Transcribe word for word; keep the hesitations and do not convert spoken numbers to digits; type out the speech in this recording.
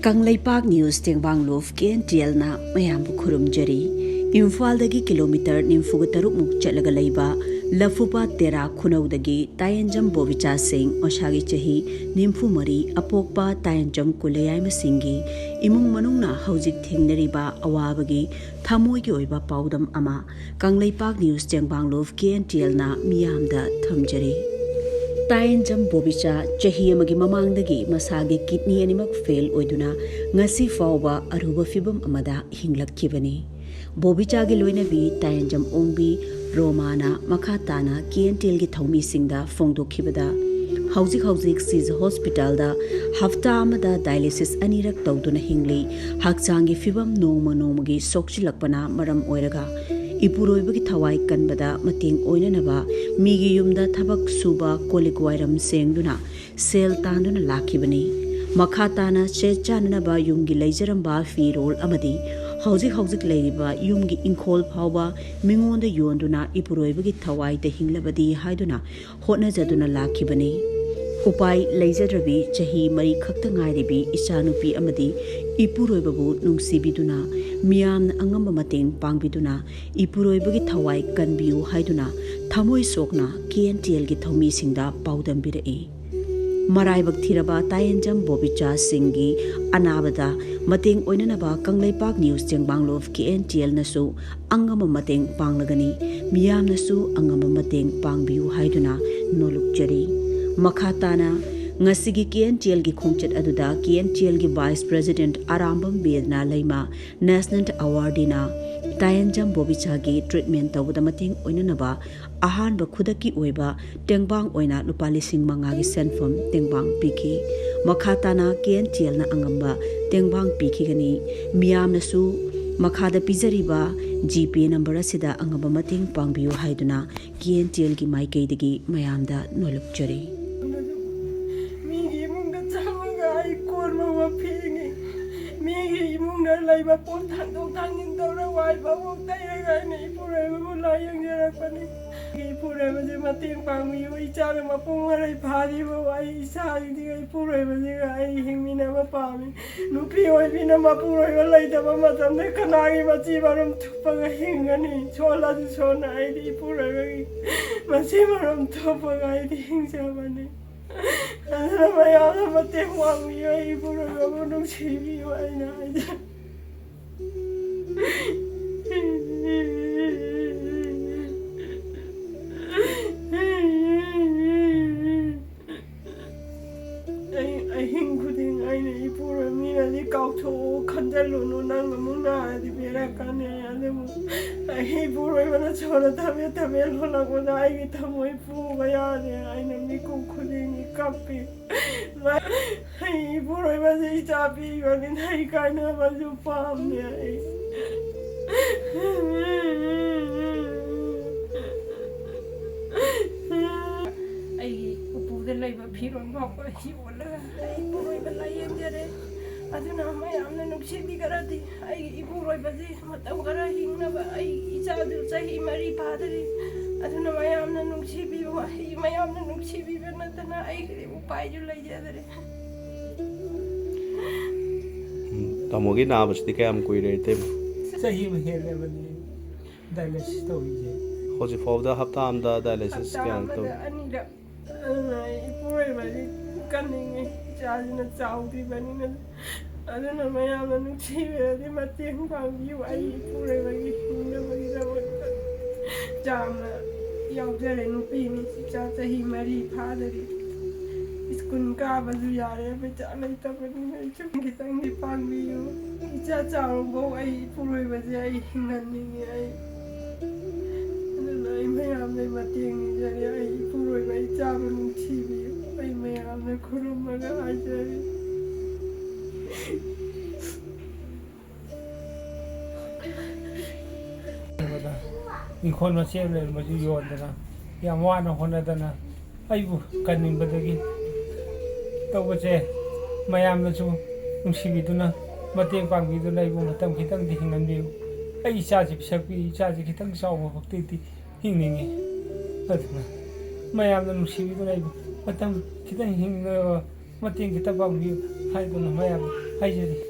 Kangleipak news Tengbanglup K N T ꯑꯦꯜꯅ ꯃꯌꯥꯝꯕꯨ ꯈꯨꯔꯨꯝꯖꯔꯤ꯫ ꯏꯝꯐꯥꯜꯗꯒꯤ ꯀꯤꯂꯣꯃꯤꯇꯔ ꯅꯤꯐꯨꯒ ꯇꯔꯨꯛꯃꯨꯛ ꯆꯠꯂꯒ ꯂꯩꯕ ꯂꯐꯨꯄꯥꯠ ꯇꯦꯔꯥ ꯈꯨꯅꯧꯗꯒꯤ ꯇꯥꯌꯦꯟꯖꯝ ꯕꯣꯕꯤꯆꯥ ꯁꯤꯡ, ꯃꯁꯥꯒꯤ ꯆꯍꯤ ꯅꯤꯐꯨ ꯃꯔꯤ, ꯑꯄꯣꯛꯄ ꯇꯥꯌꯦꯟꯖꯝ ꯀꯨꯂꯩꯌꯥꯏꯃ ꯁꯤꯡꯒꯤ ꯏꯃꯨꯡ ꯃꯅꯨꯡꯅ ꯍꯧꯖꯤꯛ ꯊꯦꯡꯅꯔꯤꯕ ꯑꯋꯥꯕꯒꯤ ꯊꯃꯣꯏꯒꯤ ꯑꯣꯏꯕ ꯄꯥꯎꯗꯝ ꯑꯃ Kangleipak news Tengbanglup K N T ꯑꯦꯜꯅ ꯃꯤꯌꯥꯝꯗ ꯊꯝꯖꯔꯤ꯫ ꯇꯥꯌꯦꯟꯖꯝ ꯕꯣꯕꯤꯆꯥ ꯆꯍꯤ ꯑꯃꯒꯤ ꯃꯃꯥꯡꯗꯒꯤ ꯃꯁꯥꯒꯤ ꯀꯤꯗꯅꯤ ꯑꯅꯤꯃꯛ ꯐꯦꯜ ꯑꯣꯏꯗꯨꯅ ꯉꯁꯤ ꯐꯥꯎꯕ ꯑꯔꯨꯕ ꯐꯤꯕꯝ ꯑꯃꯗ ꯍꯤꯡꯂꯛꯈꯤꯕꯅꯤ꯫ ꯕꯣꯕꯤꯆꯥꯒꯤ ꯂꯣꯏꯅꯕꯤ ꯇꯥꯌꯦꯟꯖꯝ ꯑꯣꯡꯕꯤ ꯔꯣꯃꯥꯅ ꯃꯈꯥ ꯇꯥꯅ ꯀꯦ ꯑꯦꯟ ꯇꯤ ꯑꯦꯜꯒꯤ ꯊꯧꯃꯤꯁꯤꯡꯗ ꯐꯣꯡꯗꯣꯛꯈꯤꯕꯗ, ꯍꯧꯖꯤꯛ ꯍꯧꯖꯤꯛ ꯁꯤꯖ ꯍꯣꯁꯄꯤꯇꯥꯜꯗ ꯍꯞꯇꯥ ꯑꯃꯗ ꯗꯥꯏꯂꯤꯁꯤꯁ ꯑꯅꯤꯔꯛ ꯇꯧꯗꯨꯅ ꯍꯤꯡꯂꯤ꯫ ꯍꯛꯆꯥꯡꯒꯤ ꯐꯤꯕꯝ ꯅꯣꯡꯃ ꯅꯣꯡꯃꯒꯤ ꯁꯣꯛꯆꯤꯜꯂꯛꯄꯅ ꯃꯔꯝ ꯑꯣꯏꯔꯒ ꯏꯄꯨꯔꯣꯏꯕꯒꯤ ꯊꯋꯥꯏ ꯀꯟꯕꯗ ꯃꯇꯦꯡ ꯑꯣꯏꯅꯅꯕ ꯃꯤꯒꯤ ꯌꯨꯝꯗ ꯊꯕꯛ ꯁꯨꯕ, ꯀꯣꯜ ꯂꯤꯛ ꯋꯥꯏꯔꯝ ꯁꯦꯡꯗꯨꯅ ꯁꯦꯜ ꯇꯥꯟꯗꯨꯅ ꯂꯥꯛꯈꯤꯕꯅꯤ꯫ ꯃꯈꯥ ꯇꯥꯅ ꯁꯦꯠ ꯆꯥꯅꯅꯕ ꯌꯨꯝꯒꯤ ꯂꯩꯖꯔꯝꯕ ꯐꯤꯔꯣꯜ ꯑꯃꯗꯤ ꯍꯧꯖꯤꯛ ꯍꯧꯖꯤꯛ ꯂꯩꯔꯤꯕ ꯌꯨꯝꯒꯤ ꯏꯪꯈꯣꯜ ꯐꯥꯎꯕ ꯃꯤꯉꯣꯟꯗ ꯌꯣꯟꯗꯨꯅ ꯏꯄꯨꯔꯣꯏꯕꯒꯤ ꯊꯋꯥꯏꯗ ꯍꯤꯡꯂꯕꯗꯤ ꯍꯥꯏꯗꯨꯅ ꯍꯣꯠꯅꯖꯗꯨꯅ ꯂꯥꯛꯈꯤꯕꯅꯤ꯫ ꯎꯄꯥꯏ ꯂꯩꯖꯗ꯭ꯔꯕꯤ ꯆꯍꯤ ꯃꯔꯤ ꯈꯛꯇ ꯉꯥꯏꯔꯤꯕꯤ ꯏꯆꯥꯅꯨꯄꯤ ꯑꯃꯗꯤ ꯏꯄꯨꯔꯣꯏꯕꯕꯨ ꯅꯨꯡꯁꯤꯕꯤꯗꯨꯅ, ꯃꯤꯌꯥꯝꯅ ꯑꯉꯝꯕ ꯃꯇꯦꯡ ꯄꯥꯡꯕꯤꯗꯨꯅ, ꯏꯄꯨꯔꯣꯏꯕꯒꯤ ꯊꯋꯥꯏ ꯀꯟꯕꯤꯌꯨ ꯍꯥꯏꯗꯨꯅ ꯊꯃꯣꯏ ꯁꯣꯛꯅ ꯀꯦ ꯑꯦꯟ ꯇꯤ ꯑꯦꯜꯒꯤ ꯊꯧꯃꯤꯁꯤꯡꯗ ꯄꯥꯎꯗꯝꯕꯤꯔꯛꯏ꯫ ꯃꯔꯥꯏꯕꯛ ꯊꯤꯔꯕ ꯇꯥꯌꯦꯟꯖꯝ ꯕꯣꯕꯤꯆꯥ ꯁꯤꯡꯒꯤ ꯑꯅꯥꯕꯗ ꯃꯇꯦꯡ ꯑꯣꯏꯅꯅꯕ Kangleipak news Tengbanglup K N T ꯑꯦꯜꯅꯁꯨ ꯑꯉꯝꯕ ꯃꯇꯦꯡ ꯄꯥꯡꯂꯒꯅꯤ꯫ ꯃꯤꯌꯥꯝꯅꯁꯨ ꯑꯉꯝꯕ ꯃꯇꯦꯡ ꯄꯥꯡꯕꯤꯌꯨ ꯍꯥꯏꯗꯨꯅ ꯅꯣꯂꯨꯛꯆꯔꯤ꯫ ꯃꯈꯥ ꯇꯥꯅ ꯉꯁꯤꯒꯤ ꯀꯦ ꯑꯦꯟ ꯇꯤ ꯑꯦꯜꯒꯤ ꯈꯣꯡꯆꯠ ꯑꯗꯨꯗ ꯀꯦ ꯑꯦꯟ ꯇꯤ ꯑꯦꯜꯒꯤ ꯚꯥꯏꯁ ꯄ꯭ꯔꯦꯁꯤꯗꯦꯟꯠ ꯑꯔꯥꯝꯕꯝ ꯕꯦꯗꯅ ꯂꯩꯃ, ꯅꯦꯁꯅꯦꯜ ꯑꯦꯋꯥꯔꯗꯤꯅ ꯇꯥꯌꯦꯟꯖꯝ ꯕꯣꯕꯤꯆꯥꯒꯤ ꯇ꯭ꯔꯤꯠꯃꯦꯟ ꯇꯧꯕꯗ ꯃꯇꯦꯡ ꯑꯣꯏꯅꯅꯕ ꯑꯍꯥꯟꯕ ꯈꯨꯗꯛꯀꯤ ꯑꯣꯏꯕ ꯇꯦꯡꯕꯥꯡ ꯑꯣꯏꯅ ꯂꯨꯄꯥ ꯂꯤꯁꯤꯡ ꯃꯉꯥꯒꯤ ꯁꯦꯟꯐꯝ ꯇꯦꯡꯕꯥꯡ ꯄꯤꯈꯤ꯫ ꯃꯈꯥ ꯇꯥꯅ ꯀꯦ ꯑꯦꯟ ꯇꯤ ꯑꯦꯜꯅ ꯑꯉꯝꯕ ꯇꯦꯡꯕꯥꯡ ꯄꯤꯈꯤꯒꯅꯤ꯫ ꯃꯤꯌꯥꯝꯅꯁꯨ ꯃꯈꯥꯗ ꯄꯤꯖꯔꯤꯕ ꯖꯤ ꯄꯦ ꯅꯝꯕꯔ ꯑꯁꯤꯗ ꯑꯉꯝꯕ ꯃꯇꯦꯡ ꯄꯥꯡꯕꯤꯌꯨ ꯍꯥꯏꯗꯨꯅ ꯀꯦ ꯑꯦꯟ ꯇꯤ ꯑꯦꯜꯒꯤ ꯃꯥꯏꯀꯩꯗꯒꯤ ꯃꯌꯥꯝꯗ ꯅꯣꯜꯂꯨꯛꯆꯔꯤ꯫ ꯃꯤꯒꯤ ꯏꯃꯨꯡꯗ ꯆꯪꯉꯒ ꯑꯩ ꯀꯣꯟꯕ ꯐꯦꯡꯉꯤ꯫ ꯃꯤꯒꯤ ꯏꯃꯨꯡꯗ ꯂꯩꯕ ꯄꯣꯠ ꯊꯥꯡꯗꯣꯛ ꯊꯥꯡꯖꯤꯟ ꯇꯧꯔ ꯋꯥꯏꯕ ꯑꯃꯨꯛ ꯇꯩꯔꯒ ꯑꯩꯅ ꯏꯄꯨꯔꯣꯏꯕꯕꯨ ꯂꯥꯏꯌꯦꯡꯖꯔꯛꯄꯅꯤ꯫ ꯏꯄꯨꯔꯣꯏꯕꯁꯦ ꯃꯇꯦꯡ ꯄꯥꯡꯕꯤꯌꯨ꯫ ꯏꯆꯥꯅ ꯃꯄꯨꯡ ꯃꯔꯩ ꯐꯥꯗ꯭ꯔꯤꯕ ꯑꯩ ꯏꯆꯥꯁꯤꯡꯁꯤꯒ ꯏꯄꯨꯔꯣꯏꯕꯁꯤꯒ ꯑꯩ ꯍꯤꯡꯃꯤꯟꯅꯕ ꯄꯥꯝꯃꯤ꯫ ꯅꯨꯄꯤ ꯑꯣꯏꯕꯤꯅ ꯃꯄꯨꯔꯣꯏꯕ ꯂꯩꯇꯕ ꯃꯇꯝꯗ ꯀꯅꯥꯒꯤ ꯃꯆꯤ ꯃꯔꯨꯝ ꯊꯨꯞꯄꯒ ꯍꯤꯡꯒꯅꯤ? ꯁꯣꯜꯂꯁꯨ ꯁꯣꯟꯅ ꯑꯩꯗꯤ ꯏꯄꯨꯔꯣꯏꯕꯒꯤ ꯃꯆꯤ ꯃꯔꯨꯝ ꯊꯨꯞꯄꯒ ꯑꯩꯗꯤ ꯍꯤꯡꯖꯕꯅꯤ꯫ ꯑꯗꯨꯅ ꯃꯌꯥꯝꯅ ꯃꯇꯦꯡ ꯄꯥꯡꯕꯤꯌꯨ, ꯑꯩ ꯏꯄꯨꯔꯣꯏꯕꯕꯨ ꯅꯨꯡꯁꯤꯕꯤꯌꯨ ꯍꯥꯏꯅ ꯍꯥꯏꯖꯔꯤ꯫ ꯑꯩ ꯑꯍꯤꯡ ꯈꯨꯗꯤꯡ ꯑꯩꯅ ꯏꯄꯨꯔꯣꯏ ꯃꯤꯅꯗꯤ ꯀꯥꯎꯊꯣꯛꯑꯣ, ꯈꯟꯖꯜꯂꯨꯅꯨ, ꯅꯪ ꯑꯃꯨꯛ ꯅꯥꯔꯗꯤ ꯕꯦꯔꯥ ꯀꯥꯟꯅꯩ꯫ ꯑꯗꯨꯕꯨ ꯑꯩ ꯏꯄꯨꯔꯣꯏꯕꯅ ꯁꯣꯔ ꯊꯕꯦꯠ ꯊꯕꯦꯠ ꯍꯣꯜꯂꯛꯄꯗ ꯑꯩꯒꯤ ꯊꯃꯣꯏ ꯄꯨꯕ ꯌꯥꯗꯦ꯫ ꯑꯩꯅ ꯃꯤꯀꯨꯞ ꯈꯨꯗꯤꯡꯒꯤ ꯀꯞꯄꯤ꯫ ꯑꯩ ꯏꯄꯨꯔꯣꯏꯕꯁꯦ ꯏꯆꯥ ꯄꯤꯕꯅꯤꯅ ꯑꯩ ꯀꯥꯏꯅꯕꯁꯨ ꯄꯥꯝꯗꯦ꯫ ꯑꯩ ꯑꯩꯒꯤ ꯎꯄꯨꯗ ꯂꯩꯕ ꯐꯤꯔꯣꯜ ꯐꯥꯎꯕ ꯌꯣꯜꯂꯒ ꯑꯩ ꯏꯄꯨꯔꯣꯏꯕ ꯂꯥꯏꯌꯦꯡꯖꯔꯦ꯫ ꯑꯗꯨꯅ ꯃꯌꯥꯝꯅ ꯅꯨꯡꯁꯤꯕꯤꯈ꯭ꯔꯗꯤ ꯑꯩꯒꯤ ꯏꯄꯨꯔꯣꯏꯕꯁꯤ ꯃꯇꯝ ꯈꯔ ꯍꯤꯡꯅꯕ, ꯑꯩ ꯏꯆꯥꯗꯨ ꯆꯍꯤ ꯃꯔꯤ ꯐꯥꯗꯔꯤ꯫ ꯑꯗꯨꯅ ꯃꯌꯥꯝꯅ ꯅꯨꯡꯁꯤꯕꯤꯌꯨ꯫ ꯑꯩ ꯃꯌꯥꯝꯅ ꯅꯨꯡꯁꯤꯕꯤꯕ ꯅꯠꯇꯅ ꯑꯩꯒꯤꯗꯤ ꯎꯄꯥꯏꯁꯨ ꯂꯩꯖꯗ꯭ꯔꯦ꯫ ꯎꯝ, ꯇꯥꯃꯣꯒꯤ ꯅꯥꯕꯁꯤꯗꯤ ꯀꯌꯥꯝ ꯀꯨꯏꯔꯦ, ꯏꯇꯩꯃ? ꯆꯍꯤ ꯑꯃ ꯍꯦꯜꯂꯕꯅꯤ ꯗꯥꯏꯂꯥꯏꯁꯤꯁ ꯇꯧꯔꯤꯁꯦ꯫ ꯍꯧꯖꯤꯛ ꯐꯥꯎꯕꯗ ꯍꯞꯇꯥ ꯑꯃꯗ ꯗꯥꯏꯂꯥꯏꯁꯤꯁ ꯍꯞꯇꯥ ꯀꯌꯥꯝ ꯑꯃꯗ ꯇꯧꯏ? ꯑꯅꯤꯔꯛ꯫ ꯑꯗꯨꯅ ꯑꯩ ꯏꯄꯨꯔꯣꯏꯕꯗꯤ ꯀꯟꯅꯤꯡꯉꯤ, ꯏꯆꯥꯁꯤꯅ ꯆꯥꯎꯗ꯭ꯔꯤꯕꯅꯤꯅ꯫ ꯑꯗꯨꯅ ꯃꯌꯥꯝꯅ ꯅꯨꯡꯁꯤꯕꯤꯔꯗꯤ ꯃꯇꯦꯡ ꯄꯥꯡꯕꯤꯌꯨ꯫ ꯑꯩ ꯏꯄꯨꯔꯣꯏꯕꯒꯤ ꯍꯤꯡꯅꯕꯒꯤꯗꯃꯛꯇ ꯆꯥꯝꯃ ꯌꯥꯎꯖꯔꯦ꯫ ꯅꯨꯄꯤꯅꯤ, ꯏꯆꯥ ꯆꯍꯤ ꯃꯔꯤ ꯐꯥꯗꯔꯤ꯫ ꯁ꯭ꯀꯨꯜ ꯀꯥꯕꯁꯨ ꯌꯥꯔꯦ, ꯄꯩꯁꯥ ꯂꯩꯇꯕꯅꯤꯅ ꯁꯨꯝ ꯈꯤꯇꯪꯗꯤ ꯄꯥꯡꯕꯤꯌꯨ꯫ ꯏꯆꯥ ꯆꯥꯎꯔꯐꯥꯎ ꯑꯩ ꯏꯄꯨꯔꯣꯏꯕꯁꯦ ꯑꯩ ꯍꯤꯡꯍꯟꯅꯤꯡꯉꯤ꯫ ꯑꯩ ꯑꯗꯨꯅ ꯑꯩ ꯃꯌꯥꯝꯗꯩ ꯃꯇꯦꯡ ꯅꯤꯖꯔꯤ꯫ ꯑꯩ ꯏꯄꯨꯔꯣꯏꯕ ꯏꯆꯥꯕꯨ ꯅꯨꯡꯁꯤꯕꯤꯌꯨ꯫ ꯑꯩ ꯃꯌꯥꯝꯅ ꯈꯨꯔꯨꯝꯃꯒ ꯍꯥꯏꯖꯔꯤ꯫ ꯏꯪꯈꯣꯜ ꯃꯆꯦ ꯑꯃ ꯂꯩꯔꯝꯕꯁꯨ ꯌꯣꯟꯗꯅ, ꯌꯥꯝ ꯋꯥꯅ ꯍꯣꯠꯅꯗꯅ ꯑꯩꯕꯨ ꯀꯟꯅꯤꯡꯕꯗꯒꯤ ꯇꯧꯕꯁꯦ, ꯃꯌꯥꯝꯅꯁꯨ ꯅꯨꯡꯁꯤꯕꯤꯗꯨꯅ, ꯃꯇꯦꯡ ꯄꯥꯡꯕꯤꯗꯨꯅ ꯑꯩꯕꯨ ꯃꯇꯝ ꯈꯤꯇꯪꯗꯤ ꯍꯤꯡꯍꯟꯕꯤꯌꯨ꯫ ꯑꯩ ꯏꯆꯥꯁꯤ ꯄꯤꯁꯛ ꯄꯤꯛꯏ, ꯏꯆꯥꯁꯤ ꯈꯤꯇꯪ ꯆꯥꯎꯕ ꯐꯥꯎꯗꯤ ꯍꯤꯡꯅꯤꯡꯉꯤ꯫ ꯑꯗꯨꯅ ꯃꯌꯥꯝꯅ ꯅꯨꯡꯁꯤꯕꯤꯗꯨꯅ ꯑꯩꯕꯨ ꯃꯇꯝ ꯈꯤꯇꯪ ꯍꯤꯡꯅꯕ ꯃꯇꯦꯡ ꯈꯤꯇꯪ ꯄꯥꯡꯕꯤꯌꯨ ꯍꯥꯏꯗꯨꯅ ꯃꯌꯥꯝ ꯍꯥꯏꯖꯔꯤ꯫